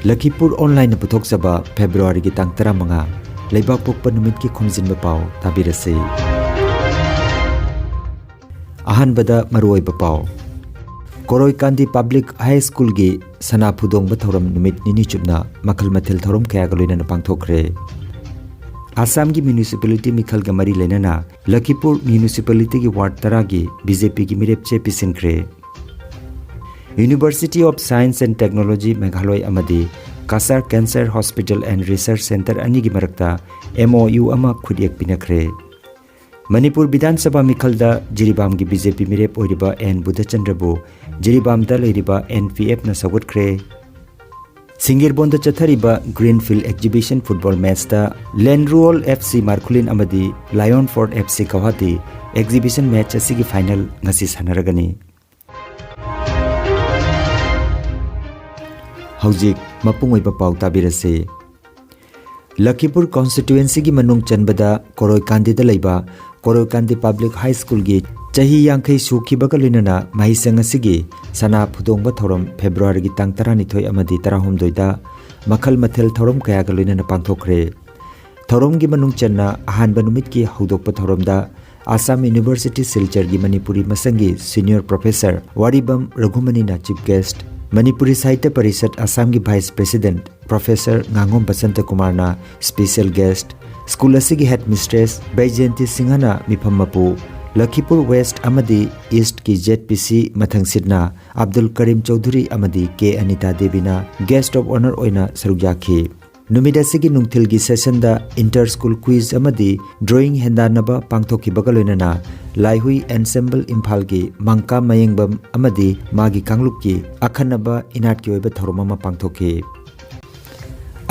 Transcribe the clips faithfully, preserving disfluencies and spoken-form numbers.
ꯂꯈꯤꯄꯨꯔ ꯑꯣꯟꯂꯥꯏꯟꯅ ꯄꯨꯊꯣꯛꯆꯕ ꯐꯦꯕ꯭ꯔꯨꯋꯥꯔꯤꯒꯤ ꯇꯥꯡ ꯇꯔꯥꯃꯉꯥ, ꯂꯩꯕꯥꯛꯄꯣꯛꯄ ꯅꯨꯃꯤꯠꯀꯤ ꯈꯣꯝꯖꯤꯟꯕ ꯄꯥꯎ ꯇꯥꯕꯤꯔꯁꯤ꯫ ꯑꯍꯥꯟꯕꯗ ꯃꯔꯨꯑꯣꯏꯕ ꯄꯥꯎ꯫ ꯀꯣꯔꯣꯏꯀꯥꯟꯗꯤ ꯄꯕ꯭ꯂꯤꯛ ꯍꯥꯏ ꯁ꯭ꯀꯨꯜꯒꯤ ꯁꯅꯥ ꯐꯨꯗꯣꯡꯕ ꯊꯧꯔꯝ ꯅꯨꯃꯤꯠ ꯅꯤꯅꯤ ꯆꯨꯞꯅ ꯃꯈꯜ ꯃꯊꯦꯜ ꯊꯧꯔꯝ ꯀꯌꯥꯒ ꯂꯣꯏꯅꯅ ꯄꯥꯡꯊꯣꯛꯈ꯭ꯔꯦ꯫ ꯑꯁꯥꯝꯒꯤ ꯃ꯭ꯌꯨꯅꯤꯁꯤꯄꯥꯂꯤꯇꯤ ꯃꯤꯈꯜꯒ ꯃꯔꯤ ꯂꯩꯅꯅ ꯂꯈꯤꯄꯨꯔ ꯃ꯭ꯌꯨꯅꯤꯁꯤꯄꯥꯂꯤꯇꯤꯒꯤ ꯋꯥꯔꯗ ꯇꯔꯥꯒꯤ ꯕꯤ ꯖꯦ ꯄꯤꯒꯤ ꯃꯤꯔꯦꯞ ꯆꯦ ꯄꯤꯁꯤꯟꯈ꯭ꯔꯦ꯫ University of Science and Technology Meghalaya ꯑꯃꯗꯤ ꯀꯁꯥꯔ Cancer Hospital and Research Centre ꯑꯅꯤꯒꯤ ꯃꯔꯛꯇ M O U ꯑꯃ ꯈꯨꯠꯌꯦꯛ ꯄꯤꯅꯈ꯭ꯔꯦ꯫ ꯃꯅꯤꯄꯨꯔ ꯕꯤꯙꯥꯟ ꯁꯚꯥ ꯃꯤꯈꯜꯗ ꯖꯤꯔꯤꯕꯥꯝꯒꯤ ꯕꯤ ꯖꯦ ꯄꯤ ꯃꯤꯔꯦꯞ ꯑꯣꯏꯔꯤꯕ ꯑꯦꯟ ꯕꯨꯙꯆꯟꯗ꯭ꯔꯕꯨ ꯖꯤꯔꯤꯕꯥꯝꯗ ꯂꯩꯔꯤꯕ N P F ꯅ ꯁꯧꯒꯠꯈ꯭ꯔꯦ꯫ ꯁꯤꯡꯒꯤꯔꯕꯣꯟꯗ ꯆꯠꯊꯔꯤꯕ Green Field Exhibition football match ꯇ ꯂꯦꯟꯔꯨꯑꯣꯜ F C ꯃꯥꯔꯈꯨꯂꯤꯟ ꯑꯃꯗꯤ Lion Fort F C Guwahati exhibition match ꯑꯁꯤꯒꯤ final ꯉꯁꯤ ꯁꯥꯟꯅꯔꯒꯅꯤ꯫ ꯍꯧꯖꯤꯛ ꯃꯄꯨꯡ ꯑꯣꯏꯕ ꯄꯥꯎ ꯇꯥꯕꯤꯔꯁꯤ꯫ ꯂꯈꯤꯄꯨꯔ constituency ꯒꯤ ꯃꯅꯨꯡ ꯆꯟꯕꯗ ꯀꯣꯔꯣꯏꯀꯥꯟꯗꯤꯗ ꯂꯩꯕ ꯀꯣꯔꯣꯏꯀꯥꯟꯗꯤ ꯄꯕ꯭ꯂꯤꯛ ꯍꯥꯏ ꯁ꯭ꯀꯨꯜꯒꯤ ꯆꯍꯤ ꯌꯥꯡꯈꯩ ꯁꯨꯈꯤꯕꯒ ꯂꯣꯏꯅꯅ ꯃꯍꯩꯁꯪ ꯑꯁꯤꯒꯤ ꯁꯅꯥ ꯐꯨꯗꯣꯡꯕ ꯊꯧꯔꯝ ꯐꯦꯕ꯭ꯔꯨꯋꯥꯔꯤꯒꯤ ꯇꯥꯡ ꯇꯔꯥꯅꯤꯊꯣꯏ ꯑꯃꯗꯤ ꯇꯔꯥꯍꯨꯝꯗꯣꯏꯗ ꯃꯈꯜ ꯃꯊꯦꯜ ꯊꯧꯔꯝ ꯀꯌꯥꯒ ꯂꯣꯏꯅꯅ ꯄꯥꯡꯊꯣꯛꯈ꯭ꯔꯦ꯫ ꯊꯧꯔꯝꯒꯤ ꯃꯅꯨꯡ ꯆꯟꯅ ꯑꯍꯥꯟꯕ ꯅꯨꯃꯤꯠꯀꯤ ꯍꯧꯗꯣꯛꯄ ꯊꯧꯔꯝꯗ ꯑꯁꯥꯝ ꯌꯨꯅꯤꯚꯔꯁꯤꯇꯤ ꯁꯤꯜꯆꯔꯒꯤ ꯃꯅꯤꯄꯨꯔꯤ ꯃꯁꯪꯒꯤ senior professor ꯋꯥꯔꯤꯕꯝ ꯔꯘꯨꯃꯅꯤꯅ chief guest, ꯃꯅꯤꯄꯨꯔꯤ ꯁꯥꯍꯤꯇ꯭ꯌ ꯄꯔꯤꯁꯠ ꯑꯁꯥꯝꯒꯤ vice president professor ꯉꯥꯉꯣꯝ ꯕꯁꯟꯇ ꯀꯨꯃꯥꯔꯅ special guest, ꯁ꯭ꯀꯨꯜ ꯑꯁꯤꯒꯤ headmistress ꯕꯩꯖꯌꯟꯇꯤ ꯁꯤꯡꯍꯅ ꯃꯤꯐꯝ ꯃꯄꯨ, ꯂꯈꯤꯄꯨꯔ West ꯑꯃꯗꯤ East ꯀꯤ Z P C ꯃꯊꯪꯁꯤꯠꯅ ꯑꯕꯗꯨꯜ ꯀꯔꯤꯝ ꯆꯧꯙꯨꯔꯤ ꯑꯃꯗꯤ ꯀꯦ ꯑꯅꯤꯇꯥ ꯗꯦꯕꯤꯅ guest of honour ꯑꯣꯏꯅ ꯁꯔꯨꯛ ꯌꯥꯈꯤ꯫ ꯅꯨꯃꯤꯠ ꯑꯁꯤꯒꯤ ꯅꯨꯡꯊꯤꯜꯒꯤ session ꯗ inter school quiz ꯑꯃꯗꯤ drawing ꯍꯦꯟꯗꯥꯟꯅꯕ ꯄꯥꯡꯊꯣꯛꯈꯤꯕꯒ ꯂꯣꯏꯅꯅ ꯂꯥꯏꯍꯨꯏ ensemble ꯏꯝꯐꯥꯜꯒꯤ ꯃꯪꯀꯥ ꯃꯌꯦꯡꯕꯝ ꯑꯃꯗꯤ ꯃꯥꯒꯤ ꯀꯥꯡꯂꯨꯞꯀꯤ ꯑꯈꯟꯅꯕ ꯏꯅꯥꯠꯀꯤ ꯑꯣꯏꯕ ꯊꯧꯔꯝ ꯑꯃ ꯄꯥꯡꯊꯣꯛꯈꯤ꯫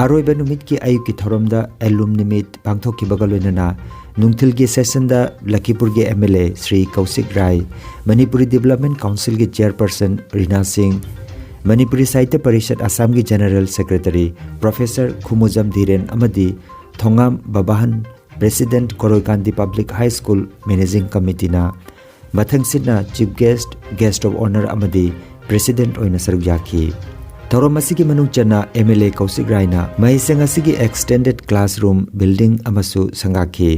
ꯑꯔꯣꯏꯕ ꯅꯨꯃꯤꯠꯀꯤ ꯑꯌꯨꯛꯀꯤ ꯊꯧꯔꯝꯗ ꯑꯦꯂꯨꯝ ꯅꯨꯃꯤꯠ ꯄꯥꯡꯊꯣꯛꯈꯤꯕꯒ ꯂꯣꯏꯅꯅ ꯅꯨꯡꯊꯤꯜꯒꯤ session the ꯂꯈꯤꯄꯨꯔꯒꯤ M L A Shri ꯀꯧꯁꯤꯛ Rai, Manipuri Development Council ꯒꯤ chairperson ꯔꯤꯅꯥ ꯁꯤꯡ, ꯃꯅꯤꯄꯨꯔꯤ ꯁꯥꯍꯤꯇ꯭ꯌ ꯄꯔꯤꯁꯠ ꯑꯁꯥꯝꯒꯤ general secretary professor ꯈꯨꯃꯨꯖꯝ ꯙꯤꯔꯦꯟ ꯑꯃꯗꯤ ꯊꯣꯉꯥꯝ ꯕꯕꯥꯍꯟ, president ꯀꯣꯔꯣꯏꯀꯥꯟꯗꯤ Public High School managing committee ꯅ ꯃꯊꯪꯁꯤꯠꯅ chief guest, guest of honour ꯑꯃꯗꯤ president ꯑꯣꯏꯅ ꯁꯔꯨꯛ ꯌꯥꯈꯤ꯫ ꯊꯧꯔꯝ ꯑꯁꯤꯒꯤ ꯃꯅꯨꯡ ꯆꯟꯅ MLA ꯀꯧꯁꯤꯛ ꯔꯥꯏꯅ ꯃꯍꯩꯁꯪ ꯑꯁꯤꯒꯤ extended classroom building ꯑꯃꯁꯨ ꯁꯪꯒꯥꯈꯤ꯫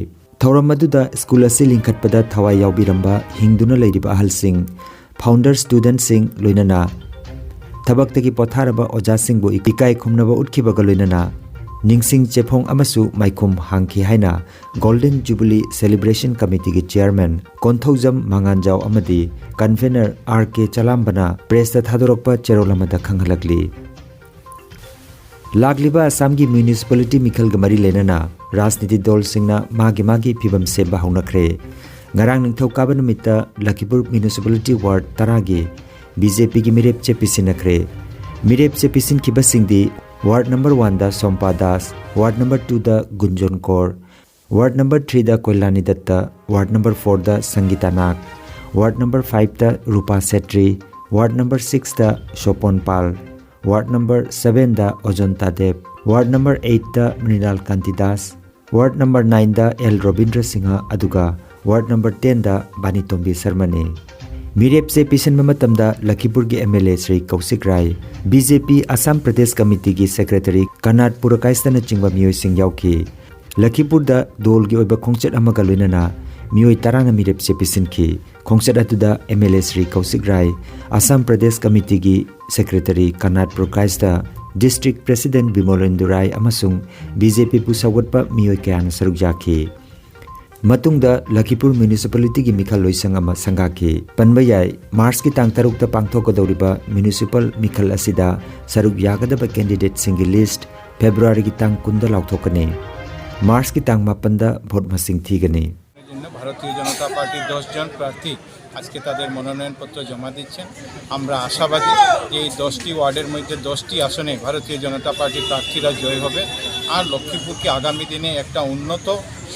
ꯊꯧꯔꯝ ꯑꯗꯨꯗ ꯁ꯭ꯀꯨꯜ ꯑꯁꯤ ꯂꯤꯡꯈꯠꯄꯗ ꯊꯋꯥꯏ ꯌꯥꯎꯕꯤꯔꯝꯕ ꯍꯤꯡꯗꯨꯅ ꯂꯩꯔꯤꯕ ꯑꯍꯜꯁꯤꯡ, founder studentꯁꯤꯡ, ꯂꯣꯏꯅꯅ ꯊꯕꯛꯇꯒꯤ ꯄꯣꯊꯥꯔꯕ ꯑꯣꯖꯥꯁꯤꯡꯕꯨ ꯏꯀꯥꯏ ꯈꯨꯝꯅꯕ ꯎꯠꯈꯤꯕꯒ ꯂꯣꯏꯅꯅ ꯅꯤꯡꯁꯤꯡ ꯆꯦꯐꯣꯡ ꯑꯃꯁꯨ ꯃꯥꯏꯈꯨꯝ ꯍꯥꯡꯈꯤ ꯍꯥꯏꯅ Golden Jubilee Celebration Committeeꯒꯤ chairman Konthoujam ꯃꯉꯥꯟꯖꯥꯎ ꯑꯃꯗꯤ convener R K ꯆꯂꯥꯝꯕꯅ pressꯇ ꯊꯥꯗꯣꯔꯛꯄ ꯆꯦꯔꯣꯜ ꯑꯃꯗ ꯈꯪꯍꯜꯂꯛꯂꯤ꯫ ꯂꯥꯛꯂꯤꯕ ꯑꯁꯥꯝꯒꯤ municipality ꯃꯤꯈꯜꯒ ꯃꯔꯤ ꯂꯩꯅꯅ ꯔꯥꯖꯅꯤꯇꯤ ꯗꯜꯁꯤꯡꯅ ꯃꯥꯒꯤ ꯃꯥꯒꯤ ꯐꯤꯕꯝ ꯁꯦꯝꯕ ꯍꯧꯅꯈ꯭ꯔꯦ꯫ ꯉꯔꯥꯡ ꯅꯤꯡꯊꯧꯀꯥꯕ ꯅꯨꯃꯤꯠꯇ ꯂꯈꯤꯄꯨꯔ municipality ward ꯇꯔꯥꯒꯤ BJPꯒꯤ ꯃꯤꯔꯦꯞ ꯆꯦ ꯄꯤꯁꯤꯟꯅꯈ꯭ꯔꯦ꯫ ꯃꯤꯔꯦꯞ ꯆꯦ ꯄꯤꯁꯤꯟꯈꯤꯕꯁꯤꯡꯗꯤ ward number oneꯗ ꯁꯣꯝꯄꯥ ꯗꯥꯁ, ward number twoꯗ ꯒꯨꯟꯖꯣꯟ ꯀꯣꯔ, ward number threeꯗ ꯀꯣꯏꯂꯥꯅꯤ ꯗꯠꯇ, ward number fourꯗ ꯁꯪꯒꯤꯇꯥ ꯅꯥꯒ, ward number fiveꯇ ꯔꯨꯄꯥ ꯁꯦꯇ꯭ꯔꯤ, ward number sixꯇ ꯁꯣꯄꯣꯟ ꯄꯥꯜ, ward number sevenꯗ ꯑꯣꯖꯟꯇꯥ ꯗꯦꯕ, ward number eightꯇ ꯃ꯭ꯔꯤꯅꯥꯜ ꯀꯥꯟꯇꯤ ꯗꯥꯁ, ward number nineꯗ ꯑꯦꯜ ꯔꯣꯕꯤꯟꯗ꯭ꯔ ꯁꯤꯡꯍ, ꯑꯗꯨꯒ ward number tenꯗ ꯕꯥꯅꯤꯇꯣꯝꯕꯤ ꯁꯔꯃꯅꯤ꯫ ꯃꯤꯔꯦꯞ ꯆꯦ ꯄꯤꯁꯤꯟꯕ ꯃꯇꯝꯗ ꯂꯈꯤꯄꯨꯔꯒꯤ MLA ꯁ꯭ꯔꯤ ꯀꯧꯁꯤꯛ ꯔꯥꯏ, BJP ꯑꯁꯥꯝ ꯄ꯭ꯔꯗꯦꯁ ꯀꯃꯤꯇꯤꯒꯤ secretaryꯒ ꯀꯅꯥꯠ ꯄꯨꯔꯀꯥꯏꯁꯇꯅꯆꯤꯡꯕ ꯃꯤꯑꯣꯏꯁꯤꯡ ꯌꯥꯎꯈꯤ꯫ ꯂꯈꯤꯄꯨꯔꯗ ꯗꯣꯜꯒꯤ ꯑꯣꯏꯕ ꯈꯣꯡꯆꯠ ꯑꯃꯒ ꯂꯣꯏꯅꯅ ꯃꯤꯑꯣꯏ ꯇꯔꯥꯅ ꯃꯤꯔꯦꯞ ꯆꯦ ꯄꯤꯁꯤꯟꯈꯤ꯫ ꯈꯣꯡꯆꯠ ꯑꯗꯨꯗ MLA ꯁ꯭ꯔꯤ ꯀꯧꯁꯤꯛ ꯔꯥꯏ, Assam Pradesh ꯀꯃꯤꯇꯤꯒꯤ secretary ꯀꯅꯥꯠ ꯄꯨꯔꯀꯥꯏꯁꯇ, district president ꯕꯤꯃꯣꯂꯦꯟꯗꯨ ꯔꯥꯏ ꯑꯃꯁꯨꯡ BJPꯕꯨ ꯁꯧꯒꯠꯄ ꯃꯤꯑꯣꯏ ꯀꯌꯥꯅ ꯁꯔꯨꯛ ꯌꯥꯈꯤ꯫ ꯃꯇꯨꯡꯗ ꯂꯈꯤꯄꯨꯔ municipalityꯒꯤ ꯃꯤꯈꯜ ꯂꯣꯏꯁꯪ ꯑꯃ ꯁꯪꯒꯥꯈꯤ꯫ ꯄꯟꯕ ꯌꯥꯏ, ꯃꯥꯔꯆꯀꯤ ꯇꯥꯡ ꯇꯔꯨꯛꯇ ꯄꯥꯡꯊꯣꯛꯀꯗꯧꯔꯤꯕ municipal ꯃꯤꯈꯜ ꯑꯁꯤꯗ ꯁꯔꯨꯛ ꯌꯥꯒꯗꯕ candidateꯁꯤꯡꯒꯤ list Februaryꯒꯤ ꯇꯥꯡ ꯀꯨꯟꯗ ꯂꯥꯎꯊꯣꯛꯀꯅꯤ꯫ ꯃꯥꯔꯆꯀꯤ ꯇꯥꯡ ꯃꯥꯄꯟꯗ vote ꯃꯁꯤꯡ ꯊꯤꯒꯅꯤ꯫ জন্য ভারতীয় জনতা পার্টির দশ জন প্রার্থী আজকে তাদের মনোনয়নপত্র জমা দিচ্ছেন। আমরা আশাবাদী যে এই দশটি ওয়ার্ডের মধ্যে দশটি আসনে ভারতীয় জনতা পার্টির প্রার্থীরা জয় হবে। আর লক্ষ্মীপুরকে আগামী দিনে একটা উন্নত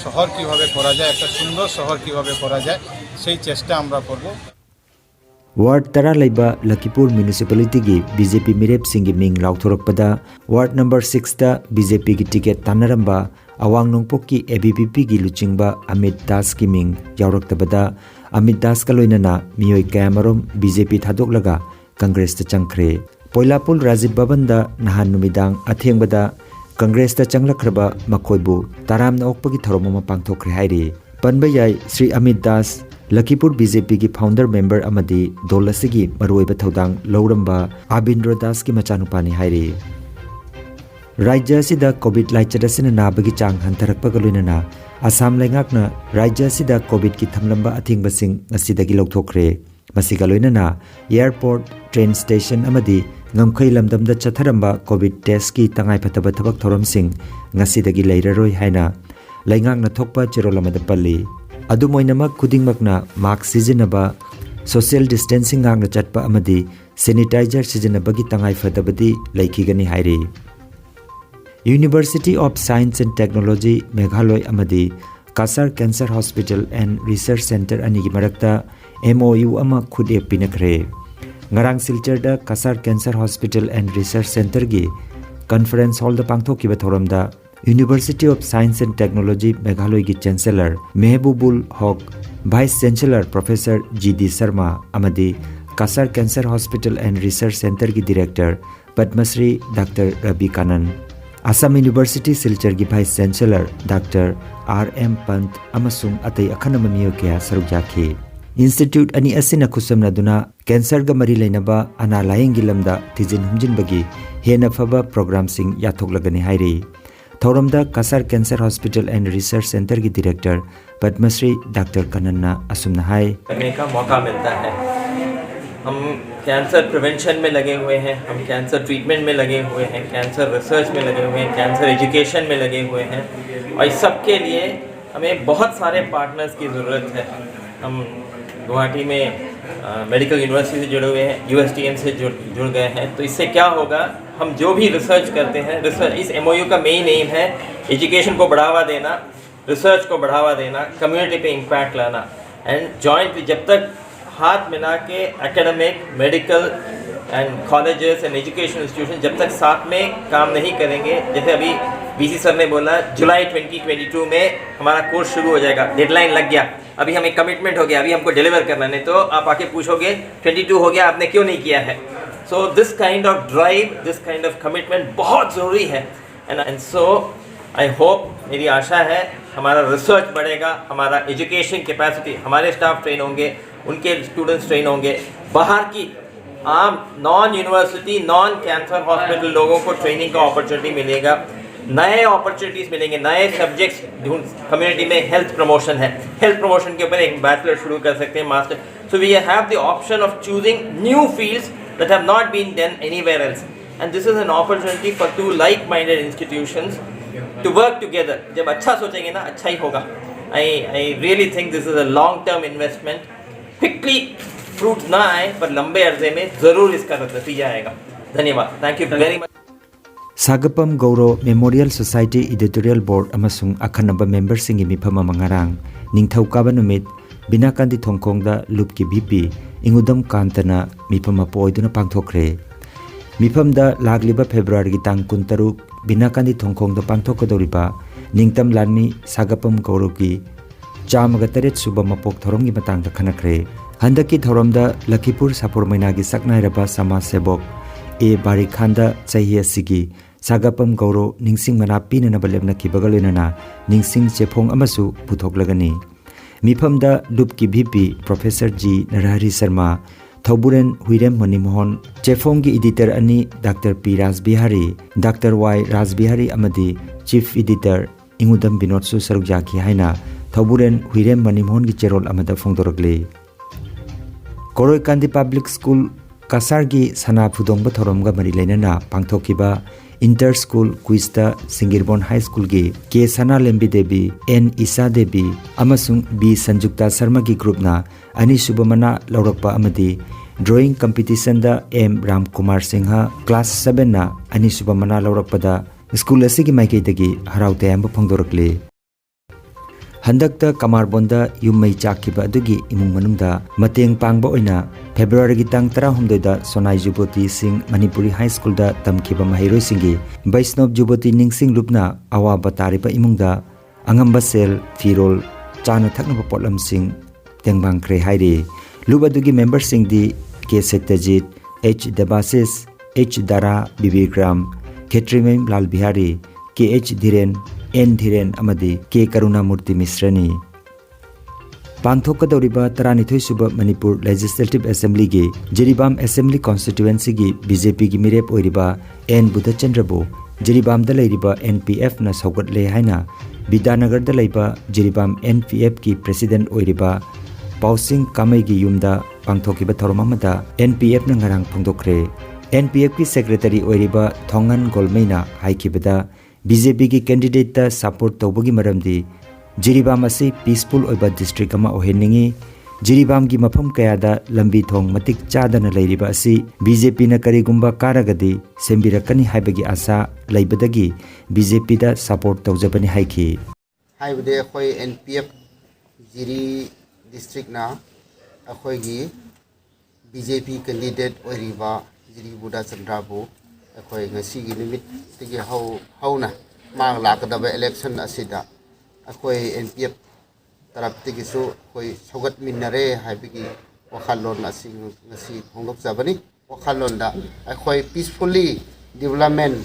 শহর কিভাবে করা যায়, একটা সুন্দর শহর কিভাবে করা যায়, সেই চেষ্টা আমরা করব। Ward ꯇꯔꯥ ꯂꯩꯕ ꯂꯈꯤꯄꯨꯔ municipalityꯒꯤ BJP ꯃꯤꯔꯦꯞꯁꯤꯡꯒꯤ ꯃꯤꯡ ꯂꯥꯎꯊꯣꯔꯛꯄꯗ, ward number sixꯇ BJPꯒꯤ ticket ꯇꯥꯟꯅꯔꯝꯕ ꯑꯋꯥꯡ ꯅꯣꯡꯄꯣꯛꯀꯤ ABVPꯒꯤ ꯂꯨꯆꯤꯡꯕ ꯑꯃꯤꯠ ꯗꯥꯁꯀꯤ ꯃꯤꯡ ꯌꯥꯎꯔꯛꯇꯕꯗ, ꯑꯃꯤꯠ ꯗꯥꯁꯀ ꯂꯣꯏꯅꯅ ꯃꯤꯑꯣꯏ ꯀꯌꯥꯃꯔꯨꯝ BJP ꯊꯥꯗꯣꯛꯂꯒ Congressꯇ ꯆꯪꯈ꯭ꯔꯦ꯫ ꯄꯣꯏꯂꯥꯄꯨꯜ ꯔꯥꯖꯤꯕ ꯚꯕꯟꯗ ꯅꯍꯥꯟ ꯅꯨꯃꯤꯗꯥꯡ ꯑꯊꯦꯡꯕꯗ ꯀꯪꯒ꯭ꯔꯦꯁꯇ ꯆꯪꯂꯛꯈ꯭ꯔꯕ ꯃꯈꯣꯏꯕꯨ ꯇꯔꯥꯝꯅ ꯑꯣꯛꯄꯒꯤ ꯊꯧꯔꯝ ꯑꯃ ꯄꯥꯡꯊꯣꯛꯈ꯭ꯔꯦ ꯍꯥꯏꯔꯤ꯫ ꯄꯟꯕ ꯌꯥꯏ, ꯁ꯭ꯔꯤ ꯑꯃꯤꯠ ꯗꯥꯁ, ꯂꯈꯤꯄꯨꯔ ꯕꯤ ꯖꯦ ꯄꯤꯒꯤ founder member ꯑꯃꯗꯤ ꯗꯣꯜ ꯑꯁꯤꯒꯤ ꯃꯔꯨꯑꯣꯏꯕ ꯊꯧꯗꯥꯡ ꯂꯧꯔꯝꯕ ꯑꯥꯕꯤꯟꯗ꯭ꯔꯣ ꯗꯥꯁꯀꯤ ꯃꯆꯥꯅꯨꯄꯥꯅꯤ ꯍꯥꯏꯔꯤ꯫ ꯔꯥꯖ꯭ꯌ ꯑꯁꯤꯗ COVID ꯂꯥꯏꯆꯠ ꯑꯁꯤꯅ ꯅꯥꯕꯒꯤ ꯆꯥꯡ ꯍꯟꯊꯔꯛꯄꯒ ꯂꯣꯏꯅꯅ ꯑꯁꯥꯝ ꯂꯩꯉꯥꯛꯅ ꯔꯥꯖ꯭ꯌ ꯑꯁꯤꯗ COVIDꯀꯤ ꯊꯝꯂꯝꯕ ꯑꯊꯤꯡꯕꯁꯤꯡ ꯉꯁꯤꯗꯒꯤ ꯂꯧꯊꯣꯛꯈ꯭ꯔꯦ꯫ ꯃꯁꯤꯒ ꯂꯣꯏꯅꯅ airport, train station ꯑꯃꯗꯤ ꯉꯝꯈꯩ ꯂꯝꯗꯝꯗ ꯆꯠꯊꯔꯝꯕ COVID testꯀꯤ ꯇꯉꯥꯏꯐꯗꯕ ꯊꯕꯛ ꯊꯧꯔꯝꯁꯤꯡ ꯉꯁꯤꯗꯒꯤ ꯂꯩꯔꯔꯣꯏ ꯍꯥꯏꯅ ꯂꯩꯉꯥꯛꯅ ꯊꯣꯛꯄ ꯆꯦꯔꯣꯜ ꯑꯃꯗ ꯄꯜꯂꯤ꯫ ꯑꯗꯨꯝ ꯑꯣꯏꯅꯃꯛ, ꯈꯨꯗꯤꯡꯃꯛꯅ mask ꯁꯤꯖꯤꯟꯅꯕ, social distancing ꯉꯥꯛꯅ ꯆꯠꯄ ꯑꯃꯗꯤ sanitizer ꯁꯤꯖꯤꯟꯅꯕꯒꯤ ꯇꯉꯥꯏꯐꯗꯕꯗꯤ ꯂꯩꯈꯤꯒꯅꯤ ꯍꯥꯏꯔꯤ꯫ University of Science and Technology ꯃꯦꯘꯥꯂꯣꯏ ꯑꯃꯗꯤ ꯀꯁꯥꯔ Cancer Hospital and Research Centre ꯑꯅꯤꯒꯤ ꯃꯔꯛꯇ M O U ꯑꯃ ꯈꯨꯠꯌꯦꯛ ꯄꯤꯅꯈ꯭ꯔꯦ꯫ ꯉꯔꯥꯡ ꯁꯤꯜꯆꯔꯗ Cachar Cancer Hospital and Research Centreꯒꯤ conference hallꯗ ꯄꯥꯡꯊꯣꯛꯈꯤꯕ ꯊꯧꯔꯝꯗ University of Science and Technology ꯃꯦꯘꯥꯂꯣꯏꯒꯤ Chancellor ꯃꯦꯍꯕꯨꯕꯨꯜ ꯍꯣꯛ, Vice Chancellor Professor G D Sharma ꯑꯃꯗꯤ ꯀꯁꯥꯔ Cancer Hospital and Research Centreꯒꯤ Director Padmashri doctor Ravi Kannan, Assam university ꯁꯤꯜꯆꯔꯒꯤ Vice Chancellor doctor R M Pant ꯑꯃꯁꯨꯡ ꯑꯇꯩ ꯑꯈꯟꯅꯕ ꯃꯤꯑꯣꯏ ꯀꯌꯥ ꯁꯔꯨꯛ ꯌꯥꯈꯤ꯫ Institute ꯑꯅꯤ ꯑꯁꯤꯅ ꯈꯨꯠꯁꯝꯅꯗꯨꯅ cancerꯒ ꯃꯔꯤ ꯂꯩꯅꯕ ꯑꯅꯥ ꯂꯥꯌꯦꯡꯒꯤ ꯂꯝꯗ ꯊꯤꯖꯤꯟ ꯍꯨꯝꯖꯤꯟꯕꯒꯤ ꯍꯦꯟꯅ ꯐꯕ programꯁꯤꯡ ꯌꯥꯊꯣꯛꯂꯒꯅꯤ ꯍꯥꯏꯔꯤ꯫ ꯊꯧꯔꯝꯗ ꯀꯁꯥꯔ Cancer Hospital and Research Centreꯒꯤ Director ꯄꯗꯃꯁ꯭ꯔꯤ ꯗꯥꯛꯇꯔ ꯀꯥꯅꯟꯅ ꯑꯁꯨꯝꯅ ꯍꯥꯏ꯫ करने का मौका मिलता है। हम कैंसर प्रिवेंशन में लगे हुए हैं, हम कैंसर ट्रीटमेंट में लगे हुए हैं, कैंसर रिसर्च में लगे हुए हैं, कैंसर एजुकेशन में लगे हुए हैं, और इस सब के लिए हमें बहुत सारे पार्टनर्स की ज़रूरत है। हम गुवाहाटी में मेडिकल यूनिवर्सिटी से जुड़े हुए हैं, यू एस टी एम से जुड़ जुड़ गए हैं। तो इससे क्या होगा, हम जो भी रिसर्च करते हैं, रिसर्च, इस एम ओ यू का मेन एम है एजुकेशन को बढ़ावा देना, रिसर्च को बढ़ावा देना, कम्युनिटी पे इम्पैक्ट लाना, एंड जॉइंट जब तक हाथ मिला के academic, medical and colleges and education institution जब तक साथ में काम नहीं करेंगे, जैसे अभी वी सी सर ने बोला, जुलाई ट्वेंटी ट्वेंटी टू में हमारा कोर्स शुरू हो जाएगा, डेडलाइन लग गया, अभी हमें कमिटमेंट हो गया, अभी हमको डिलीवर करना, नहीं तो आप आके पूछोगे ट्वेंटी टू हो गया, आपने क्यों नहीं किया है। So this kind of drive, this kind of commitment बहुत ज़रूरी है. And and so I hope, मेरी आशा है, हमारा रिसर्च बढ़ेगा, हमारा एजुकेशन कैपेसिटी, हमारे स्टाफ ट्रेन होंगे, उनके स्टूडेंट्स ट्रेन होंगे, बाहर की आम non university non cancer hospital लोगों को ट्रेनिंग का अपॉर्चुनिटी मिलेगा, नए अपॉर्चुनिटीज मिलेंगे, नए सब्जेक्ट्स ढूंढ. कम्युनिटी में हेल्थ प्रमोशन है, हेल्थ प्रमोशन के ऊपर एक बैचलर शुरू कर सकते हैं, master. So we have the option of choosing new fields that have not been done anywhere else. And this is an opportunity for two like-minded institutions to work together. जब अच्छा सोचेंगे ना, अच्छा ही होगा. I I really think this is a long term investment. Quickly fruits ना आए, पर लंबे अरसे में जरूर इसका नतीजा आएगा. धन्यवाद. Thank you very much. Sagapam Gouro memorial society editorial board ꯑꯃꯁꯨꯡ ꯑꯈꯟꯅꯕ ꯃꯦꯝꯕꯔꯁꯤꯡꯒꯤ ꯃꯤꯐꯝ ꯑꯃ ꯉꯔꯥꯡ ꯅꯤꯡꯊꯧꯀꯥꯕ ꯅꯨꯃꯤꯠ ꯕꯤꯅꯥꯀꯥꯟꯗꯤ ꯊꯣꯡꯈꯣꯡꯗ ꯂꯨꯞꯀꯤ ꯚꯤ ꯄꯤ ꯏꯪꯉꯨꯗꯝ ꯀꯥꯟꯇꯅ ꯃꯤꯐꯝ ꯑꯃ ꯄꯣꯏꯗꯨꯅ ꯄꯥꯡꯊꯣꯛꯈ꯭ꯔꯦ꯫ ꯃꯤꯐꯝꯗ ꯂꯥꯛꯂꯤꯕ ꯐꯦꯕ꯭ꯔꯨꯋꯥꯔꯤꯒꯤ ꯇꯥꯡ ꯀꯨꯟꯇꯔꯨꯛ ꯕꯤꯅꯥꯀꯥꯟꯗꯤ ꯊꯣꯡꯈꯣꯡꯗ ꯄꯥꯡꯊꯣꯛꯀꯗꯧꯔꯤꯕ ꯅꯤꯡꯇꯝ ꯂꯥꯟꯃꯤ ꯁꯥꯒꯄꯝ ꯒꯧꯔꯣꯒꯤ ꯆꯥꯝꯃꯒ ꯇꯔꯦꯠ ꯁꯨꯕ ꯃꯄꯣꯛ ꯊꯧꯔꯝꯒꯤ ꯃꯇꯥꯡꯗ ꯈꯟꯅꯈ꯭ꯔꯦ꯫ ꯍꯟꯗꯛꯀꯤ ꯊꯧꯔꯝꯗ ꯂꯈꯤꯄꯨꯔ ꯁꯥꯄꯨꯔ ꯃꯩꯅꯥꯒꯤ ꯁꯛꯅꯥꯏꯔꯕ ꯁꯃꯥꯖ ꯁꯦꯕꯣꯛ ꯑꯦ ꯕꯥꯔꯤꯈꯥꯟꯗ ꯆꯍꯤ ꯑꯁꯤꯒꯤ ꯁꯥꯒꯄꯝ ꯒꯧꯔꯣ ꯅꯤꯡꯁꯤꯡ ꯃꯅꯥ ꯄꯤꯅꯅꯕ ꯂꯦꯞꯅꯈꯤꯕꯒ ꯂꯣꯏꯅꯅ ꯅꯤꯡꯁꯤꯡ ꯆꯦꯐꯣꯡ ꯑꯃꯁꯨ ꯄꯨꯊꯣꯛꯂꯒꯅꯤ꯫ ꯃꯤꯐꯝꯗ ꯂꯨꯞꯀꯤ V P professor G Narahari Sharma, Thouburen Huirem Manimohan, ꯆꯦꯐꯣꯡꯒꯤ ꯏꯗꯤꯇꯔ ꯑꯅꯤ doctor P Rajbihari, doctor Y Rajbihari ꯑꯃꯗꯤ ꯆꯤꯐ ꯏꯗꯤꯇꯔ ꯏꯉꯨꯗꯝ ꯕꯤꯅꯣꯗꯁꯨ ꯁꯔꯨꯛ ꯌꯥꯈꯤ ꯍꯥꯏꯅ ꯊꯧꯕꯨꯔꯦꯟ ꯍꯨꯏꯔꯦꯝ ꯃꯅꯤꯃꯣꯍꯟꯒꯤ ꯆꯦꯔꯣꯜ ꯑꯃꯗ ꯐꯣꯡꯗꯣꯔꯛꯂꯤ꯫ ꯀꯣꯔꯣꯏꯀꯥꯟꯗꯤ ꯄꯕ꯭ꯂꯤꯛ ꯁ꯭ꯀꯨꯜ ꯀꯁꯥꯔꯒꯤ ꯁꯅꯥ ꯐꯨꯗꯣꯡꯕ ꯊꯧꯔꯝꯒ ꯃꯔꯤ ꯂꯩꯅꯅ ꯄꯥꯡꯊꯣꯛꯈꯤꯕ ꯏꯟꯇꯔ ꯁ꯭ꯀꯨꯜ ꯀ꯭ꯋꯤꯖꯇ ꯁꯤꯡꯒꯤꯔꯕꯣꯟ ꯍꯥꯏ ꯁ꯭ꯀꯨꯜꯒꯤ ꯀꯦ ꯁꯅꯥꯂꯦꯝꯕꯤ ꯗꯦꯕꯤ, ꯑꯦꯟ ꯏꯁꯥ ꯗꯦꯕꯤ ꯑꯃꯁꯨꯡ ꯕꯤ ꯁꯟꯖꯨꯛꯇꯥ ꯁꯔꯃꯒꯤ ꯒ꯭ꯔꯨꯞꯅ ꯑꯅꯤꯁꯨꯕ ꯃꯅꯥ ꯂꯧꯔꯛꯄ ꯑꯃꯗꯤ drawing ꯀꯝꯄꯤꯇꯤꯁꯟꯗ M Ramkumar Singh class ꯁꯕꯦꯟꯅ ꯑꯅꯤꯁꯨꯕ ꯃꯅꯥ ꯂꯧꯔꯛꯄꯗ ꯁ꯭ꯀꯨꯜ ꯑꯁꯤꯒꯤ ꯃꯥꯏꯀꯩꯗꯒꯤ ꯍꯔꯥꯎ ꯇꯌꯥꯝꯕ ꯐꯣꯡꯗꯣꯔꯛꯂꯤ꯫ ꯍꯟꯗꯛꯇ ꯀꯃꯥꯔꯕꯣꯟꯗ ꯌꯨꯝ ꯃꯩ ꯆꯥꯛꯈꯤꯕ ꯑꯗꯨꯒꯤ ꯏꯃꯨꯡ ꯃꯅꯨꯡꯗ ꯃꯇꯦꯡ ꯄꯥꯡꯕ ꯑꯣꯏꯅ ꯐꯦꯕ꯭ꯔꯨꯋꯥꯔꯤꯒꯤ ꯇꯥꯡ ꯇꯔꯥꯍꯨꯝꯗꯣꯏꯗ ꯁꯣꯅꯥꯏ ꯖꯨꯕꯣꯇꯤ ꯁꯤꯡ ꯃꯅꯤꯄꯨꯔꯤ ꯍꯥꯏ ꯁ꯭ꯀꯨꯜꯗ ꯇꯝꯈꯤꯕ ꯃꯍꯩꯔꯣꯏꯁꯤꯡꯒꯤ ꯕꯩꯁꯅꯣꯞ ꯖꯨꯕꯣꯇꯤ ꯅꯤꯡꯁꯤꯡ ꯂꯨꯞꯅ ꯑꯋꯥꯕ ꯇꯥꯔꯤꯕ ꯏꯃꯨꯡꯗ ꯑꯉꯝꯕ ꯁꯦꯜ, ꯐꯤꯔꯣꯜ, ꯆꯥꯅ ꯊꯛꯅꯕ ꯄꯣꯠꯂꯝꯁꯤꯡ ꯇꯦꯡꯕꯥꯡꯈ꯭ꯔꯦ ꯍꯥꯏꯔꯤ꯫ ꯂꯨꯞ ꯑꯗꯨꯒꯤ ꯃꯦꯝꯕꯔꯁꯤꯡꯗꯤ ꯀꯦ ꯁꯠꯇꯖꯤꯠ, H Debashish, H Dara, B B Gram, ꯈꯦꯇ꯭ꯔꯤꯃꯌꯨꯝ ꯂꯥꯜ ꯕꯤꯍꯥꯔꯤ, K H ꯙꯤꯔꯦꯟ, N ꯙꯤꯔꯦꯟ ꯑꯃꯗꯤ K ꯀꯔꯨꯅꯥꯃꯨꯔꯇꯤ ꯃꯤꯁ꯭ꯔꯅꯤ꯫ ꯄꯥꯡꯊꯣꯛꯀꯗꯧꯔꯤꯕ ꯇꯔꯥꯅꯤꯊꯣꯏ ꯁꯨꯕ ꯃꯅꯤꯄꯨꯔ Legislative Assemblyꯒꯤ ꯖꯤꯔꯤꯕꯥꯝ Assembly Constituencyꯒꯤ BJPꯒꯤ ꯃꯤꯔꯦꯞ ꯑꯣꯏꯔꯤꯕ N ꯕꯨꯙꯆꯟꯗ꯭ꯔꯕꯨ ꯖꯤꯔꯤꯕꯥꯝꯗ ꯂꯩꯔꯤꯕ NPFꯅ ꯁꯧꯒꯠꯂꯦ ꯍꯥꯏꯅ ꯕꯤꯗ꯭ꯌꯥꯅꯒꯔꯗ ꯂꯩꯕ ꯖꯤꯔꯤꯕꯥꯝ NPFꯀꯤ President ꯑꯣꯏꯔꯤꯕ ꯄꯥꯎꯁꯤꯡ ꯀꯥꯃꯩꯒꯤ ꯌꯨꯝꯗ ꯄꯥꯡꯊꯣꯛꯈꯤꯕ ꯊꯧꯔꯝ ꯑꯃꯗ NPFꯅ ꯉꯔꯥꯡ ꯐꯣꯡꯗꯣꯛꯈ꯭ꯔꯦ꯫ NPFꯀꯤ Secretary ꯑꯣꯏꯔꯤꯕ ꯊꯣꯡꯉꯟ ꯒꯣꯜꯃꯩꯅ ꯍꯥꯏꯈꯤꯕꯗ, BJPꯒꯤ candidateꯇ support ꯇꯧꯕꯒꯤ ꯃꯔꯝꯗꯤ ꯖꯤꯔꯤꯕꯥꯝ ꯑꯁꯤ peaceful ꯑꯣꯏꯕ district ꯑꯃ ꯑꯣꯏꯍꯟꯅꯤꯡꯏ꯫ ꯖꯤꯔꯤꯕꯥꯝꯒꯤ ꯃꯐꯝ ꯀꯌꯥꯗ ꯂꯝꯕꯤ ꯊꯣꯡ ꯃꯇꯤꯛ ꯆꯥꯗꯅ ꯂꯩꯔꯤꯕ ꯑꯁꯤ BJPꯅ ꯀꯔꯤꯒꯨꯝꯕ ꯀꯥꯔꯒꯗꯤ ꯁꯦꯝꯕꯤꯔꯛꯀꯅꯤ ꯍꯥꯏꯕꯒꯤ ꯑꯥꯁꯥ ꯂꯩꯕꯗꯒꯤ BJPꯗ support ꯇꯧꯖꯕꯅꯤ ꯍꯥꯏꯈꯤ꯫ ꯍꯥꯏꯕꯗꯤ ꯑꯩꯈꯣꯏ NPF ꯖꯤꯔꯤ districtꯅ ꯑꯩꯈꯣꯏꯒꯤ BJP candidate ꯑꯣꯏꯔꯤꯕ ꯖꯤꯔꯤ ꯕꯨꯙꯆꯟꯗ꯭ꯔꯕꯨ ꯑꯩꯈꯣꯏ ꯉꯁꯤꯒꯤ ꯅꯨꯃꯤꯠꯇꯒꯤ ꯍꯧ-, ꯍꯧꯅ ꯃꯥ ꯂꯥꯛꯀꯗꯕ election ꯑꯁꯤꯗ ꯑꯩꯈꯣꯏ NPF ꯇꯔꯞꯇꯒꯤꯁꯨ ꯑꯩꯈꯣꯏ ꯁꯧꯒꯠꯃꯤꯟꯅꯔꯦ ꯍꯥꯏꯕꯒꯤ ꯋꯥꯈꯜꯂꯣꯟ ꯑꯁꯤ ꯉꯁꯤ ꯐꯣꯡꯗꯣꯛꯆꯕꯅꯤ꯫ ꯋꯥꯈꯜꯂꯣꯟꯗ ꯑꯩꯈꯣꯏ peacefully development,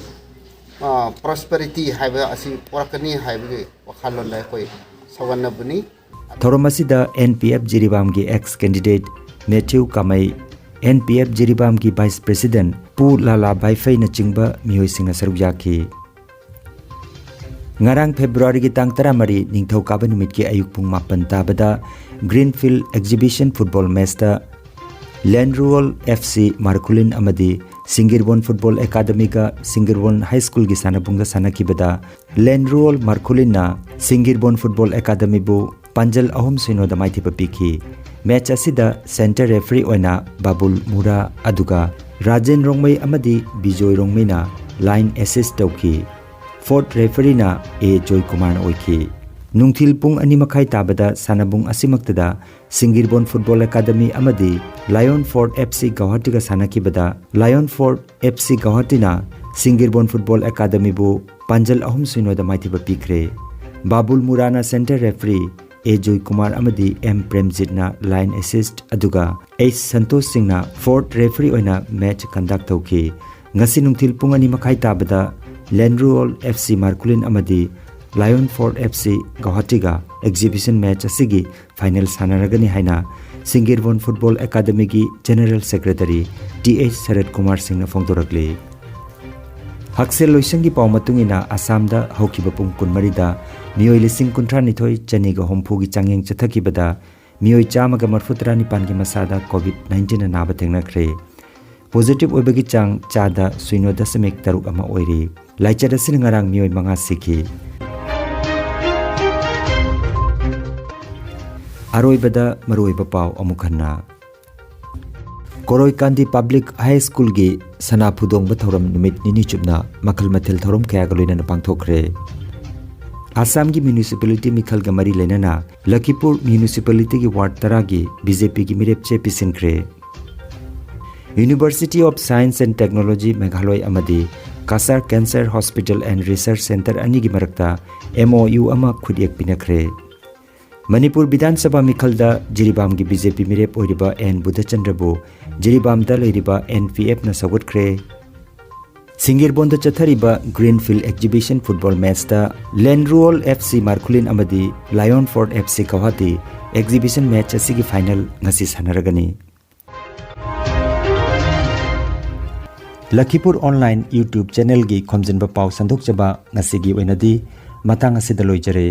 ꯑ, prosperity ꯍꯥꯏꯕ ꯑꯁꯤ ꯄꯨꯔꯛꯀꯅꯤ ꯍꯥꯏꯕꯒꯤ ꯋꯥꯈꯜꯂꯣꯟꯗ ꯑꯩꯈꯣꯏ ꯁꯧꯒꯠꯅꯕꯅꯤ꯫ ꯊꯧꯔꯝ ꯑꯁꯤꯗ NPF ꯖꯤꯔꯤꯕꯥꯝꯒꯤ ex candidate Mathew Kamei, NPF ꯖꯤꯔꯤꯕꯥꯝꯒꯤ Vice President ꯄꯨ ꯂꯥꯂꯥ ꯕꯥꯏꯐꯩꯅꯆꯤꯡꯕ ꯃꯤꯑꯣꯏꯁꯤꯡꯅ ꯁꯔꯨꯛ ꯌꯥꯈꯤ꯫ ꯉꯔꯥꯡ Februaryꯒꯤ ꯇꯥꯡ ꯇꯔꯥꯃꯔꯤ ꯅꯤꯡꯊꯧꯀꯥꯕ ꯅꯨꯃꯤꯠꯀꯤ ꯑꯌꯨꯛ ꯄꯨꯡ ꯃꯥꯄꯟ ꯇꯥꯕꯗ Greenfield Exhibition Football Matchꯇ Lenruol FC ꯃꯥꯔꯈꯨꯂꯤꯟ ꯑꯃꯗꯤ ꯁꯤꯡꯒꯤꯔꯕꯣꯟ Football Academyꯒ ꯁꯤꯡꯒꯤꯔꯕꯣꯟ High Schoolꯒꯤ ꯁꯥꯟꯅꯕꯨꯡꯗ ꯁꯥꯟꯅꯈꯤꯕꯗ Lenruol ꯃꯥꯔꯈꯨꯂꯤꯟꯅ ꯁꯤꯡꯒꯤꯔꯕꯣꯟ Football Academyꯕꯨ ꯄꯥꯟꯖꯜ ꯑꯍꯨꯝ ꯁꯤꯅꯣꯗ ꯃꯥꯏꯊꯤꯕ ꯄꯤꯈꯤ꯫ Match ꯑꯁꯤꯗ center referee ꯑꯣꯏꯅ ꯕꯥꯕꯨꯜ ꯃꯨꯔꯥ ꯑꯗꯨꯒ ꯔꯥꯖꯦꯟ ꯔꯣꯡꯃꯩ ꯑꯃꯗꯤ ꯕꯤꯖꯣꯏ ꯔꯣꯡꯃꯩꯅ line assist ꯇꯧꯈꯤ꯫ Fourth refereeꯅ A ꯖꯣꯏꯀꯨꯃꯥꯔꯅ ꯑꯣꯏꯈꯤ꯫ ꯅꯨꯡꯊꯤꯜ ꯄꯨꯡ ꯑꯅꯤ ꯃꯈꯥꯏ ꯇꯥꯕꯗ ꯁꯥꯟꯅꯕꯨꯡ ꯑꯁꯤꯃꯛꯇꯗ ꯁꯤꯡꯒꯤꯔꯕꯣꯟ Football Academy ꯑꯃꯗꯤ Lion Fort FC ꯒꯧꯍꯥꯇꯤꯒ ꯁꯥꯟꯅꯈꯤꯕꯗ Lion Fort FC ꯒꯧꯍꯥꯇꯤꯅ ꯁꯤꯡꯒꯤꯔꯕꯣꯟ Football Academyꯕꯨ ꯄꯥꯟꯖꯜ ꯑꯍꯨꯝ ꯁꯤꯅꯣꯗ ꯃꯥꯏꯊꯤꯕ ꯄꯤꯈ꯭ꯔꯦ꯫ ꯕꯥꯕꯨꯜ ꯃꯨꯔꯥꯅ center referee, ꯑꯦ ꯖꯣꯏ ꯀꯨꯃꯥꯔ ꯑꯃꯗꯤ ꯑꯦꯝ ꯄ꯭ꯔꯦꯝꯖꯤꯠꯅ ꯂꯥꯏꯟ ꯑꯦꯁꯤꯁ, ꯑꯗꯨꯒ ꯑꯩꯆ ꯁꯟꯇꯣꯁ ꯁꯤꯡꯅ ꯐꯣꯔꯠ ꯔꯦꯐ꯭ꯔꯤ ꯑꯣꯏꯅ ꯃꯦꯆ ꯀꯟꯗꯛ ꯇꯧꯈꯤ꯫ ꯉꯁꯤ ꯅꯨꯡꯊꯤꯜ ꯄꯨꯡ ꯑꯅꯤ ꯃꯈꯥꯏ ꯇꯥꯕꯗ ꯂꯦꯟꯔꯨꯑꯣꯜ ꯑꯦꯐ ꯁꯤ ꯃꯥꯔꯀꯨꯂꯤꯟ ꯑꯃꯗꯤ ꯂꯥꯌꯣꯟ ꯐꯣꯔꯠ ꯑꯦꯐ ꯁꯤ ꯒꯧꯍꯥꯇꯤꯒ ꯑꯦꯛꯖꯤꯕꯤꯁꯟ ꯃꯦꯆ ꯑꯁꯤꯒꯤ ꯐꯥꯏꯅꯦꯜ ꯁꯥꯟꯅꯔꯒꯅꯤ ꯍꯥꯏꯅ ꯁꯤꯡꯒꯤꯔꯕꯣꯟ ꯐꯨꯠꯕꯣꯜ ꯑꯦꯀꯥꯗꯃꯤꯒꯤ general secretary T H Sarat Kumar ꯁꯤꯡꯅ ꯐꯣꯡꯗꯣꯔꯛꯂꯤ꯫ ꯍꯛꯁꯦꯜ ꯂꯣꯏꯁꯪꯒꯤ ꯄꯥꯎ ꯃꯇꯨꯡ ꯏꯟꯅ, ꯑꯁꯥꯝꯗ ꯍꯧꯈꯤꯕ ꯄꯨꯡ ꯀꯨꯟꯃꯔꯤꯗ ꯃꯤꯑꯣꯏ ꯂꯤꯁꯤꯡ ꯀꯨꯟꯊ꯭ꯔꯥ ꯅꯤꯊꯣꯏ ꯆꯅꯤꯒ ꯍꯨꯝꯐꯨꯒꯤ ꯆꯥꯡꯌꯦꯡ ꯆꯠꯊꯈꯤꯕꯗ, ꯃꯤꯑꯣꯏ ꯆꯥꯝꯃꯒ ꯃꯔꯤꯐꯨ ꯇꯔꯥꯅꯤꯄꯥꯟꯒꯤ ꯃꯁꯥꯗ ꯀꯣꯚꯤꯗ ꯅꯥꯏꯟꯇꯤꯟ ꯅꯥꯕ ꯊꯦꯡꯅꯈ꯭ꯔꯦ꯫ ꯄꯣꯖꯤꯇꯤꯚ ꯑꯣꯏꯕꯒꯤ ꯆꯥꯡ ꯆꯥꯗ ꯁꯤꯅꯣ ꯗꯁꯃꯤꯛ ꯇꯔꯨꯛ ꯑꯃ ꯑꯣꯏꯔꯤ꯫ ꯂꯥꯏꯆꯠ ꯑꯁꯤꯅ ꯉꯔꯥꯡ ꯃꯤꯑꯣꯏ ꯃꯉꯥ ꯁꯤꯈꯤ꯫ ꯑꯔꯣꯏꯕꯗ ꯃꯔꯨꯑꯣꯏꯕ ꯄꯥꯎ ꯑꯃꯨꯛ ꯍꯟꯅ꯫ ꯀꯣꯔꯣꯏꯀꯥꯟꯗꯤ ꯄꯕ꯭ꯂꯤꯛ ꯍꯥꯏ ꯁ꯭ꯀꯨꯜꯒꯤ ꯁꯅꯥ ꯐꯨꯗꯣꯡꯕ ꯊꯧꯔꯝ ꯅꯨꯃꯤꯠ ꯅꯤꯅꯤ ꯆꯨꯞꯅ ꯃꯈꯜ ꯃꯊꯦꯜ ꯊꯧꯔꯝ ꯀꯌꯥꯒ ꯂꯣꯏꯅꯅ ꯄꯥꯡꯊꯣꯛꯈ꯭ꯔꯦ꯫ ꯑꯁꯥꯝꯒꯤ ꯃ꯭ꯌꯨꯅꯤꯁꯤꯄꯥꯂꯤꯇꯤ ꯃꯤꯈꯜꯒ ꯃꯔꯤ ꯂꯩꯅꯅ ꯂꯈꯤꯄꯨꯔ ꯃ꯭ꯌꯨꯅꯤꯁꯤꯄꯥꯂꯤꯇꯤꯒꯤ ꯋꯥꯔꯗ ꯇꯔꯥꯒꯤ ꯕꯤ ꯖꯦ ꯄꯤꯒꯤ ꯃꯤꯔꯦꯞ ꯆꯦ ꯄꯤꯁꯤꯟꯈ꯭ꯔꯦ꯫ University of Science and Technology Meghalaya ꯑꯃꯗꯤ ꯀꯁꯥꯔ Cancer Hospital and Research Centre ꯑꯅꯤꯒꯤ ꯃꯔꯛꯇ ꯑꯦꯝ ꯑꯣ ꯌꯨ ꯑꯃ ꯈꯨꯠꯌꯦꯛ ꯄꯤꯅꯈ꯭ꯔꯦ꯫ ꯃꯅꯤꯄꯨꯔ ꯕꯤꯙꯥꯟ ꯁꯚꯥ ꯃꯤꯈꯜꯗ ꯖꯤꯔꯤꯕꯥꯝꯒꯤ ꯕꯤ ꯖꯦ ꯄꯤ ꯃꯤꯔꯦꯞ ꯑꯣꯏꯔꯤꯕ ꯑꯦꯟ ꯕꯨꯙꯆꯟꯗ꯭ꯔꯕꯨ ꯖꯤꯔꯤꯕꯥꯝꯗ ꯂꯩꯔꯤꯕ ꯑꯦꯟ ꯄꯤ ꯑꯦꯐꯅ ꯁꯧꯒꯠꯈ꯭ꯔꯦ꯫ ꯁꯤꯡꯒꯤꯔꯕꯣꯟꯗ ꯆꯠꯊꯔꯤꯕ ꯒ꯭ꯔꯤꯟ ꯐꯤꯜ ꯑꯦꯛꯖꯤꯕꯤꯁꯟ ꯐꯨꯠꯕꯣꯜ ꯃꯦꯆꯇ ꯂꯦꯟꯔꯨꯑꯣꯜ ꯑꯦꯐ ꯁꯤ ꯃꯥꯔꯈꯨꯂꯤꯟ ꯑꯃꯗꯤ ꯂꯥꯌꯣꯟ fort F C Guwahati exhibition match ꯑꯁꯤꯒꯤ ꯐꯥꯏꯅꯦꯜ ꯉꯁꯤ ꯁꯥꯟꯅꯔꯒꯅꯤ꯫ ꯂꯈꯤꯄꯨꯔ ꯑꯣꯟꯂꯥꯏꯟ YouTube ꯆꯦꯅꯦꯜꯒꯤ ꯈꯣꯝꯖꯤꯟꯕ ꯄꯥꯎ ꯁꯟꯗꯣꯛꯆꯕ ꯉꯁꯤꯒꯤ ꯑꯣꯏꯅꯗꯤ ꯃꯇꯥꯡ ꯑꯁꯤꯗ ꯂꯣꯏꯖꯔꯦ꯫